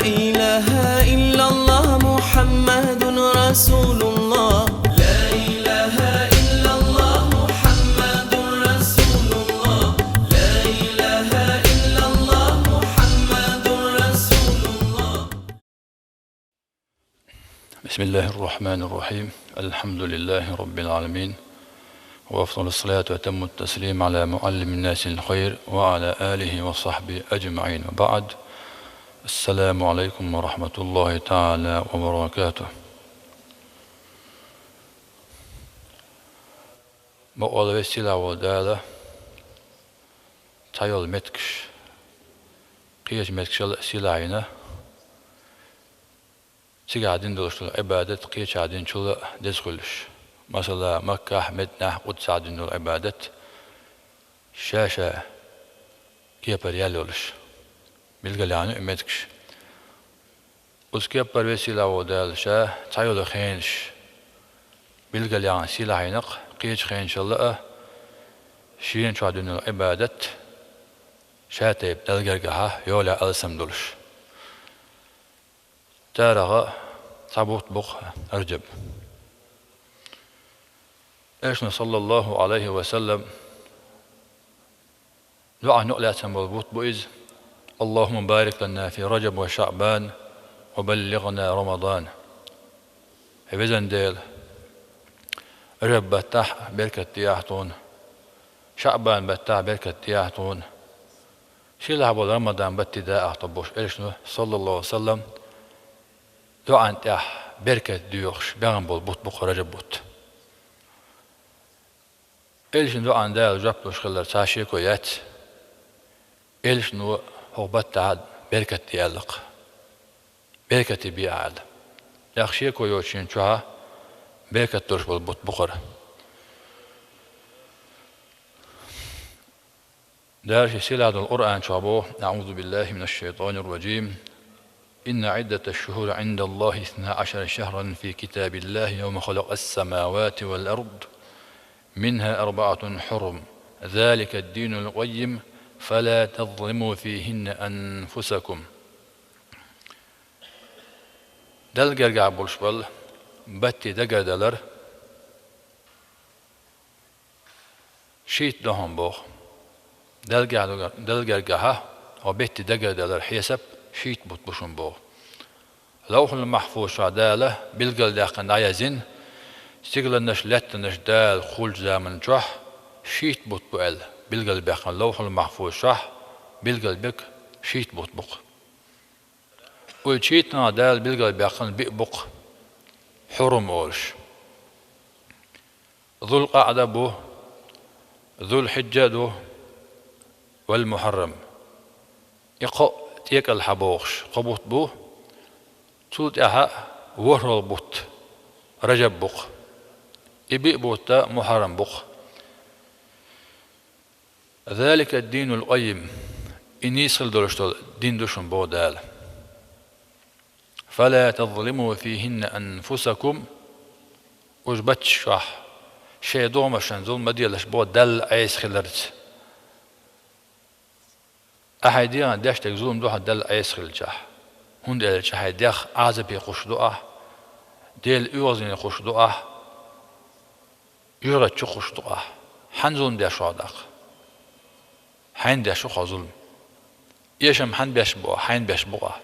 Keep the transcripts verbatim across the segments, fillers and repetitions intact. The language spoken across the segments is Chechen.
إله إلا الله محمد رسول الله. لا إله إلا الله محمد رسول الله. لا إله إلا الله محمد رسول الله. بسم الله الرحمن الرحيم. الحمد لله رب العالمين. وأفضل الصلاة وأتم التسليم على معلم الناس الخير وعلى آله وصحبه أجمعين. وبعد. السلام عليكم ورحمة الله تعالى وبركاته. Бокъонца веза-сийлахь вола Дала цхьайола меттигаш, кхечу меттигашкара сийлахь йина, цигахь дина долуш долу Ӏибадат кхечахь динчул а деза хуьлуш. Масала, Маккахь, Мединахь, Къудсехь дина долу Ӏибадат ша-ша кепара ял йолуш, билгалъяьхна ю и меттигаш. Оцу кепара веза-сийлахь волу Дала Ша цхьайолу хенаш билгалъяьхна сийлахь йина-кх, кхечу хенашкара а шена чохь дина Ӏибадат Ша тайпа Далла гергахь йолахь алсам долуш. Царах цхьа бутт бу-кх Раджаб. Элчано, саллаллаху Ӏалайхи ва саллам, доӀанна юкъа лаьцна болу бутт бу иза: «اللهم بارك لنا في رجب وشعبان وبلغنا رمضان». Хьай везан Дела, Раджаб баттахь беркат деахь тхуна, ШаӀбан баттахь беркат деахь тхуна, сийлахь болу Рамадан батте даахь тхо, бохуш, Элчано, саллаллаху Ӏалайхи ва саллам, доӀанна тӀехь беркат доьхуш баьхна болу бутт бу-кх Раджаб бутт. Элчанан доӀанна Дала жоп луш хилларг цхьа шеко яц. Элчано хӀокху баттахь беркат де аьлла-кх. Беркате бе ахь аьлла. ТӀаккха шеко йоцучу хенан чохь беркат долуш болу бутт бу хӀара. Дала Шен сийлахь долу Къуръан чохь боху: «أعوذ بالله من الشيطان الرجيم. إن عدة الشهور عند الله اثنا عشر شهرا في كتاب الله يوم خلق السماوات والأرض منها أربعة حرم ذلك الدين القيم فلا تظلموا فيهن أنفسكم». Далла гергахь болуш болу батте дагардалар шийтта ду хьуна боху. Далла гергахь, Далла гергахь хӀокху бетте дагардалар хьесап шийтта бутт бу шуна боху. Лавхьул-Махьфуз чохь Дала билгалдаьккхина дӀаяздина, стигланаш, лаьттанаш Дала кхуллучу заман чохь шийтта бутт бу аьлла, билгалбаьккхина Лавхьул-Махьфуз чохь билгалберг шийтта бутт бу-кх. Оцу шийттанах Дала билгалбаьккхина биъ бу-кх хьурум олуш. Зул-КъаӀда бу, Зул-Хьиджа ду, вал-Мухьаррам. И кхоъ тӀекӀал хьан бохуш кхо бутт бу, цул тӀаьхьа ворхӀалгӀа бутт Раджаб бу-кх. И биъ бутт Мухьаррам бу-кх. «ذلك الدين القيم», и нийса хила долуш долу дин ду шуна боху Дала. «فلا تظلموا فيهن أنفسكم», уьш батташ чохь шайн догӀмашна зулам ма делаш боху Далла Ӏеса хиларца. Ахьа хьайн дегӀан деш дерг зулам ду хьан Далла Ӏеса хилчахь, хӀунда аьлча хьайн дегӀ Ӏазапе кхуьуш ду ахь, Делан оьгӀазлине кхуьуш ду ахь, юьртахь чу кхуьуш ду ахь. Хьан зулам деш ву хьо тӀаккха? Хьайна деш ву хьо зулам. Эшам хьан беш бу ахь? Хьайна беш бу ахь.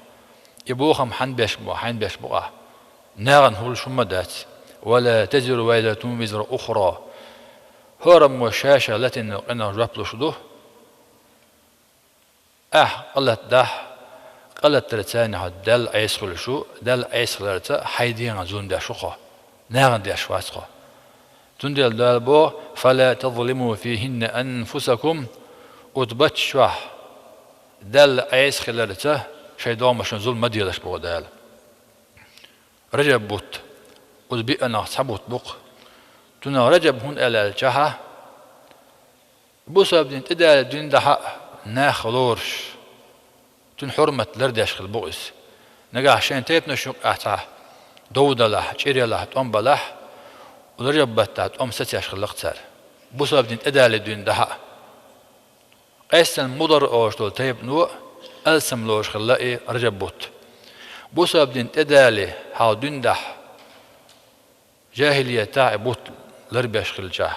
И бохам хьан беш бу ахь? Хьайна беш бу ахь. Нахана хӀуллуш хӀумма дац. «ولا تزر وازرة وزر أخرى». ХӀораммо ша-ша латийна къинах жоп луш ду. Ахь къа латадахь, къа латтарца хьо Далла Ӏеса хуьлуш ву, Далла Ӏеса хиларца хьайн дегӀан зулам деш ву хьо, нахана деш вац хьо. Цундела Дала боху: «فلا تظلموا فيهن أنفسكم», оцу батташ чохь Далла Ӏеса хиларца шайн догӀмашна зулам ма делаш боху Дала. Раджаб бутт, оцу биъанах цхьа бутт бу-кх. Цунах Раджаб хӀунда аьлла аьлчахьа, бусалба дин тӀедалийна дуьйна дӀахьа нах лоруш, цуьнан хьурмат лардеш хила бу иза. Нагахь шайн тайпанаш юкъахь цхьа дов далахь, чӀир ялахь, тӀом балахь, Раджаб баттахь тӀом сацош хилла-кх цара. Бусалба дин тӀедалийна дуьйна дӀахьа. Къаьсттина мудар олуш долу тайпано алсам лоруш хилла и Раджаб бутт. Бусалба дин тӀедале хьалха дуьйна дахь, жахӀилиятехь а бутт ларбеш хилчахь,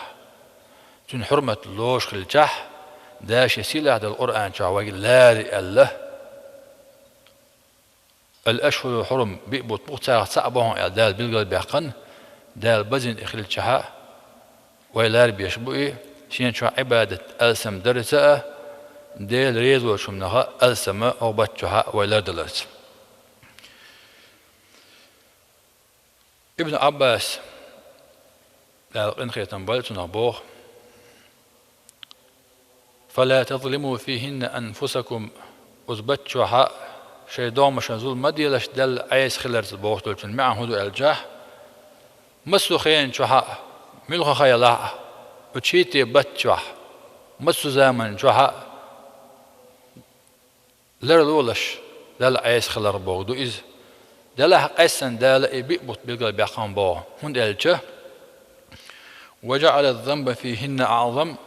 цуьнан хьурмат лоруш хилчахь, Дала шен сийлахь долу Къуръан чохь вайга лари аьлла. Ал-ашхӀурул хьурум, биъ бутт бу, царах цхьаъ бу хьуна аьлла, Дала билгалбаьккхина, Дала базина и хилчахьа, вай ларбеш бу и, шен чохь Ӏибадат алсам дарца а, Дела реза волчу хӀуманах алсам а, хӀокху бутт чохьа вай лардаларца. Ибн Ӏаббас, Дала къинхетам бойла цунах, боху: «Фала тазлиму фихинна анфусакум». Оцу бутт чохьа шайн догӀмашна зулам ма делаш, Далла Ӏеса хиларца, бохуш долчун маьӀна хӀун ду аьлчахь, массо а хенан чохьа, муьлхха хан ялахь а, оцу шийтта бутт чохь, массо а заман чохьа ларлолаш Далла Ӏеса хилар бохург ду иза. Делахь къаьсттина Дала и биъ бутт билгалбаьккхина боху, хӀунда аьлча: «Ва жаӀала ззанба фихинна аӀзам,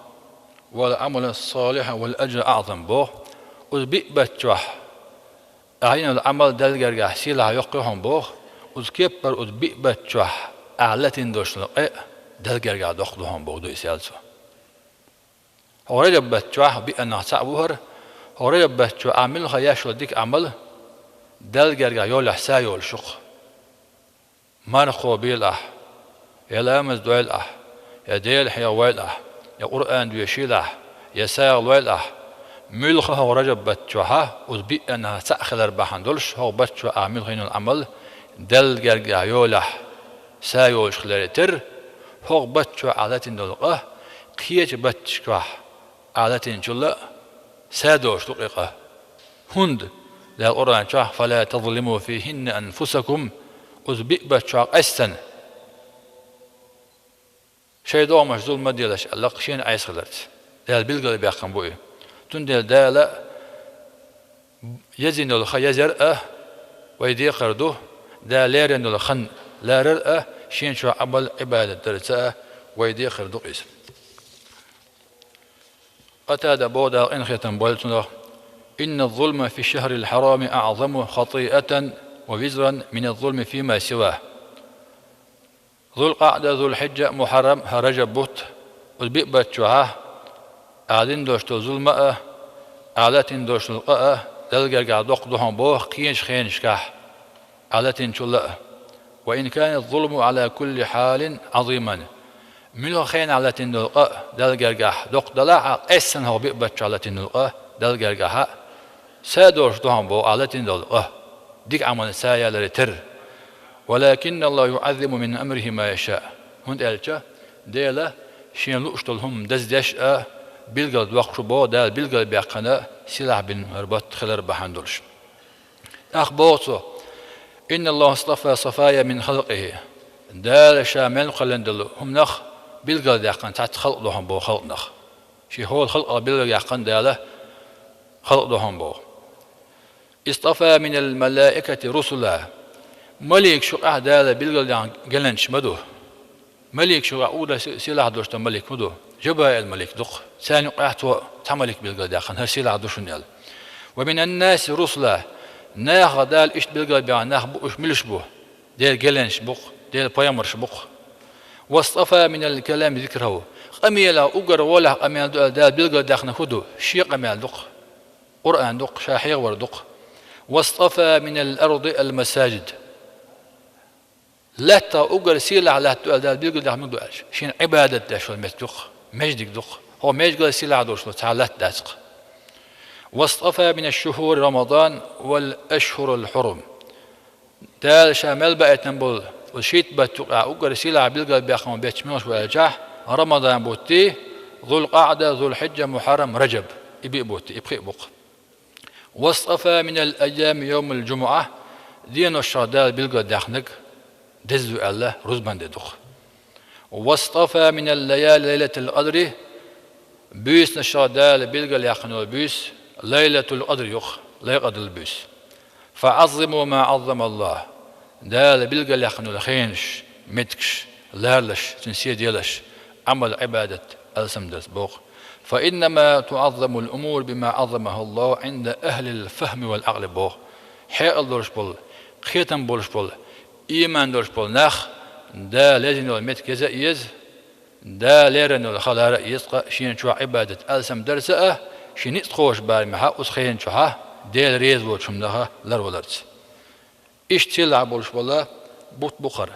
вал Ӏамала ссалихьа вал ажра аӀзам», боху. Оцу биъ бутт чохь ахь йина йолу Ӏамал Далла гергахь сийлахь йоккха ю хьуна боху, оцу кеппара оцу биъ бутт чохь ахь латийна долчул къа а Далла гергахь доккха ду хьуна бохург ду иза, аьлла цо. ХӀокху Ражаб бутт чохь, биъаннах цхьаъ бу хӀара, хӀокху Ражаб бутт чохь ахь муьлхха еш йолу дика Ӏамал Далла гергахь йолехь са йолуш ю-кх. Марха кхобийла ахь, я ламаз дойла ахь, я Дела хьехавойла ахь, я Къуръан доьшийла ахь, я сагӀа лойла ахь. Муьлхха хӀокху Ражаб бутт чохьа, оцу биъаннах цхьаъ хилар бахьана долуш, хӀокху бутт чохь ахь муьлхха йина йолу Ӏамал Далла гергахь йолехь са йолуш хиларе терра, хӀокху бутт чохь ахь латийна долу къа кхечу батташкахь ахь латийначул а са долуш ду-кх и къа. ХӀунда? Дала Къуръан чохь: «Фала тазлиму фихинна анфусакум», оцу биъ бутт чохь къаьсттина шайн догӀмашна зулам ма делаш аьлла-кх, шена Ӏеса хиларца. Дала билгалбаьккхина бу и. Цундела Дала езйина йолу хан езар а вай декхар ду, Дала леррина йолу хан ларар а, шен чохь Ӏамал Ӏибадат дарца а вай декхар ду-кх иза. Къатада боху, Дала къинхетам бойла цунах: «Инна ззулма фи шшахӀрил хьарами аӀзаму хатӀиатан ва визран мина ззулми фима сивахӀ». Зулкъаъда, Зулхьиджа, Мухьаррам, хӀара Ражаб бутт, оцу биъ бутт чохьа ахь дина долуш долу зулам а, ахь латийна долуш долу къа а Далла гергахь доккха ду хьуна боху кхечу хенашкахь ахь латийначул а. «Ва ин кана ззулму Ӏала кулли хьалин Ӏазиман». Муьлхха хенахь латийна долу къа Далла гергахь доккха далахь а, къаьсттина хӀокху биъ бутт чохь латийна долу къа Далла гергахь а са долуш ду хьуна боху ахь латийна долу къа, дика Ӏамал са яларе терра. «Валакинна ЛлахӀа юӀаззиму мин амрихӀи ма яшаъ». ХӀунда аьлча Дела шена лууш долу хӀума даздеш а, билгалдоккхуш бу, Дала билгалбаьккхина сийлахь бина хӀара бутт хилар бахьана долуш. ТӀаккха боху цо: «Инна ЛлахӀа стафа сафая мин халкъихӀи». Дала ша мел кхоьллина долу хӀуманах билгалдаьккхина цхьацца халкъ ду хьуна боху, халкъанах. Шен хӀора халкъах билгалъяьккхина Дала халкъ ду хьуна боху. «Истафа минал малаикати русула». Маликаш юкъахь Дала билгалдаьккхина геланчаш ма ду. Маликаш юкъахь уггар си-, сийлахь долуш долу малик хӀун ду? Жабраил малик ду-кх. Царна юкъахь цо цхьа малик билгалдаьккхина, хӀара сийлахь ду шуна аьлла. «Ва минан наси русула». Нахах Дала иштта билгалбаьккхина нах бу, уьш муьлш бу? Делан геланчаш бу-кх, Делан пайхамарш бу-кх. «Вастафа минал калами зикрахӀу». Къамелах уггар гӀолехь къамел ду аьлла Дала билгалдаьккхина хӀун ду? Шен къамел ду-кх. Къуръан ду-кх, ша хьехавар ду-кх. «Вастафа минал арди ал масаджид». Латтах уггар сийлахь латта ду аьлла Дала билгалдаьккхина хӀун ду аьлча, шена Ӏибадат деш йолу меттиг ду-кх, маьждиг ду-кх. ХӀокху маьждигал сийлахь долуш долу цхьа латта дац-кх. «Вастафа минаш шухӀури Рамадан вал ашхӀурал хьурум». Дала ша мел баийтина болу оцу шийтта бутт юкъахь уггар сийлахь билгалбаьккхина бетташ муьлш бу аьлчахь, Рамадан бутти, Зулкъаъда, Зулхьиджа, Мухьаррам, Ражаб, и биъ бутти, и пхиъ бу-кх. «Вастафа минал айями йовмал жумуӀа», деношкахь Дала билгалдаьккхинарг деза ду аьлла, рузбан де ду-кх. «Вастафа минал лаяли лайлатал къадри», буьйсанашкахь Дала билгалъяьккхина йолу буьйса Лайлатул къадр ю-кх, Лайлатул къадрал буьйса. «ФаӀаззиму ма Ӏаззамаллахь». Дала билгалъяьккхина йолу хенаш, меттигаш ларлаш, цуьнан сий делаш, Ӏамал-Ӏибадат алсамдарца боху. «Фа иннама туӀаззамул умуру бима Ӏаззамахаллаху Ӏинда ахӀлил фахӀми вал Ӏакъли», боху. Хьекъал долуш болу Кхетам болуш болу, ийман долуш болу нах Дала леррина йолу меттиг еза а еза, Дала леррина йолу хала а еза, ткъа шена чохь Ӏибадат алсам дарца а, шен ницкъ кхочу барамехь а, оцу хенан чохь а Дела реза воцучу хӀуманах ларваларца. Иштта сийлахь болуш болу бутт бу хӀара.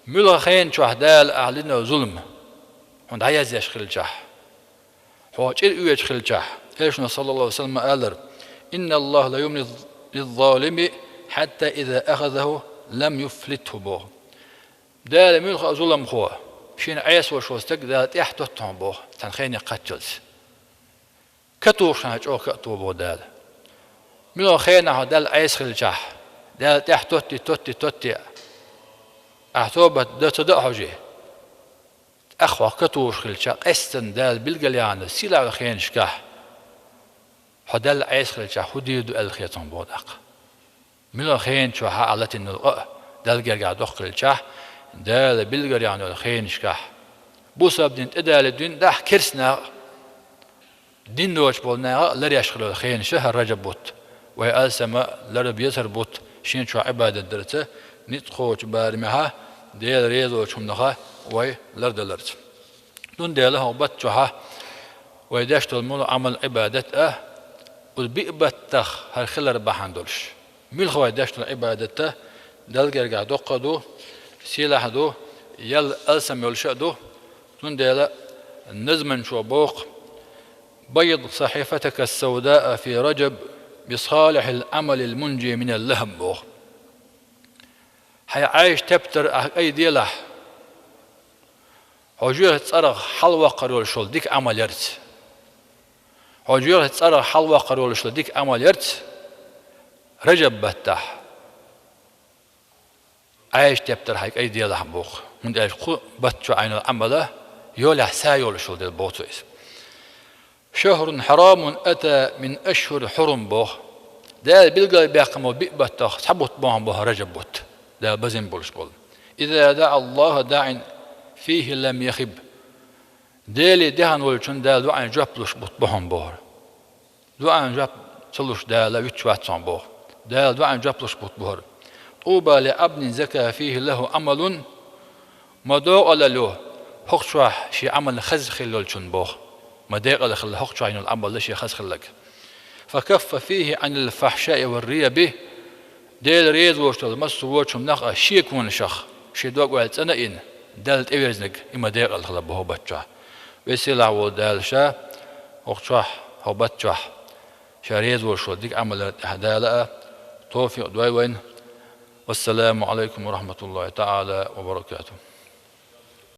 Муьлха хенан чохь Дала ахь дина йолу зулам хьуна дӀаяздеш хилчахь, хьо чӀир оьцуш хилчахь, Элчано, саллаллаху алейхи ва саллам, алара: «Инна Аллаха ла юмли лиззалими, хьатта иза ахазаху, лам юфлитху», – боху. Дала муьлха а зуламхо, шена Ӏеса волуш волу стаг Дала тӀаьхьа тотту хьуна боху, цхьана хене кхаччалц. Катухуш хьайна чӀогӀа катуо боху Дала. Муьлха хенахь хьо Далла Ӏеса хилчахь, Дала тӀаьхьа тотти, тотти, тотти, ахь тобат дан ца до а хьожий, тӀаккха хьо катухуш хилча, къаьсттина Дала билгалъяьхна сийлахь йолу хенашкахь, хьо Далла Ӏеса хилчахь, хӀун дийр ду аьлла хета хьуна боху тӀаккха. Муьлха хенан чохь а латина йолу къа а Далла гергахь доккха хилчахь, Дала билгалъяьхна йолу хенашкахь, бусалба дин тӀедалийна дуьйна дахь керстанах а, дин доцуш болу наха а ларъеш хилла йолу хенаш а хӀара Ражаб бутт. Вай алсам а лардан беза хӀара бутт, шена чохь Ӏибадат дарца, ницкъ кхочу барамехь а, Дела реза воцучу хӀуманах а вай лардаларца. Цундела хӀокху бутт чохь а вай деш долу муьлха Ӏамал-Ӏибадат а, оцу биъ баттах хӀара хилар бахьана долуш, муьлха вай деш долу Ӏибадат а Далла гергахь доккха а ду, сийлахь а ду, ял алсам йолуш а ду. Цундела назманчо боху: «Баййид сахьифатака ас-савдаа фи Ражаб би салихьил Ӏамалил мунжи минал лахам», – боху. Хьайн Ӏаьржачу тептар ахь кӀай делахь, хьо жоьжахатин цӀарах хьалаваккхар йолуш йолу дика Ӏамал ярца. Хьо жоьжахатин цӀарах хьалаваккхар йолуш йолу дика Ӏамал ярца Ражаб баттахь. Ӏаьржачу тептар хьайн кӀай делахь боху, хӀунда аьлча кху бутт чохь Ӏамал а йолехь са йолуш йолу дела боху цо иза. «Шахрун хьарамун ата мин ашхурил хьурум», – боху. Дала билгалбаьккхина болу биъ баттах цхьа бутт бу хьуна боху Ражаб бутт, Дала базина болуш болу. «Иза даӀа Аллаха даӀин фихи лам яхиб». Деле дехна волчун Дала доӀанна жоп луш бутт бу хьуна боху. ДоӀанна жоп ца луш Дала вуьтуш вац хьуна боху. Дала доӀанна жоп луш бутт бу хӀара. «ТӀуба ли Ӏабдин зака фихи лаху Ӏамалун». Ма декъала ю хӀокху чохь шен Ӏамал хаза хилла йолчун боху. Ма декъала хилла хӀокху чохь йина йолу Ӏамал шен хаза хилларг. «Фа каффа фихи Ӏанил фахьшаи ва рияб». Дела реза воцуш долу массо а вочу хӀуманах а шеконашах шен дог-ойла цӀана а йина, Далла тӀевирзинарг и ма декъала хилла боху бутт чохь. Веза-сийлахь волу Дала Ша хӀокху чохь, хӀокху бутт чохь Ша реза волуш волу дика Ӏамална тӀехь Дала а товфикъ дойла вайна. Вассаламу Ӏалайкум ва рахьматуллахӀи таӀала ва баракатухӀ.